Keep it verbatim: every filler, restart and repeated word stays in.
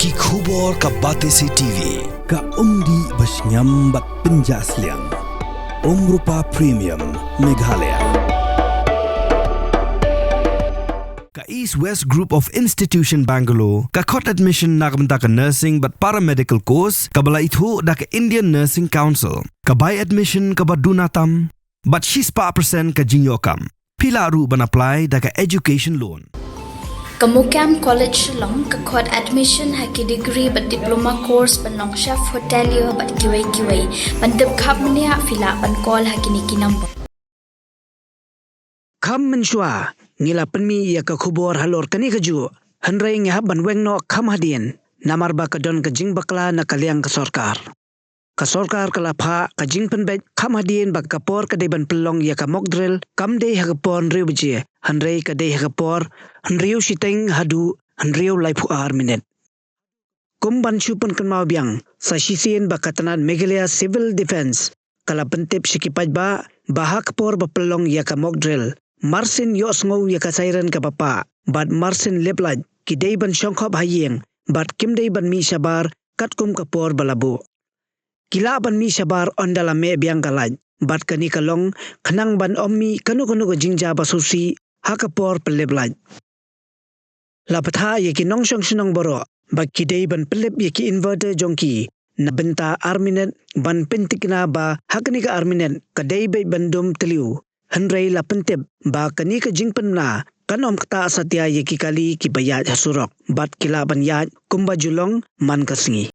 Ki khubor ka Batesi T V, ka umdih ba shngiam bad pynjah sliang. Umrupa Premium, Meghalaya. Ka East West Group of Institution Bangalore, ka khot admission na ka bynta ka nursing bad paramedical course, kaba la ithuh da ka Indian Nursing Council, ka bai admission kaba duna tam, bad shispah percent ka jingïoh kam. Phi lah ruh ban apply da ka education loan. Ka MOKAM College Shillong ka khot admission ha ki degree bad diploma course ban long chef hotelier bad kiwei kiwei. Ban tip kham bniah phi lah ban call ha kine ki number. Kham mynshuwa ngi la pynmih ïa ka khubor halor kane kajuh, hynrei ngi hap ban weng noh kham hadien namar ba ka don ka jingbakla na ka liang ka sorkar. Ka sorkar ka la phah ka jingpynbeit kham hadien ba ka por ka dei ban pynlong ïa ka mock drill kam dei ha ka por hynriew baje, hynrei ka dei ha ka por hynriew shiteng haduh hynriew laiphew ar minit. Kum ban shu pynkynmaw biang, sa shisien ba ka tnat Meghalaya Civil Defence ka la pyntip sha ki paidbah ba ha ka por ba pynlong ïa ka mock drill, marsien ïohsngew ïa ka siren kaba pah bad marsien lip light, ki dei ban shongkhop ha ïing bad kim dei ban mih shabar katkum ka por ba la buh. Ki lah ban mih shabar ynda la meh biang ka light bad kane ka long khnang ban ym mih kano kano ka jingjia ba sngewsih ha ka por pynlip light. La bthah ïa ki nongshong shnong baroh ba ki dei ban pynlip ïa ki inverter jong ki na bynta ar minit, ban pyntikna ba ha kane ka ar minit ka dei beit ban dum thliew. Hynrei la pyntip ba kane ka jingpynbna kan ym ktah satia ïa ki kali kiba ïaid ha surok bad ki lah ban ïaid kumba ju long man ka sngi.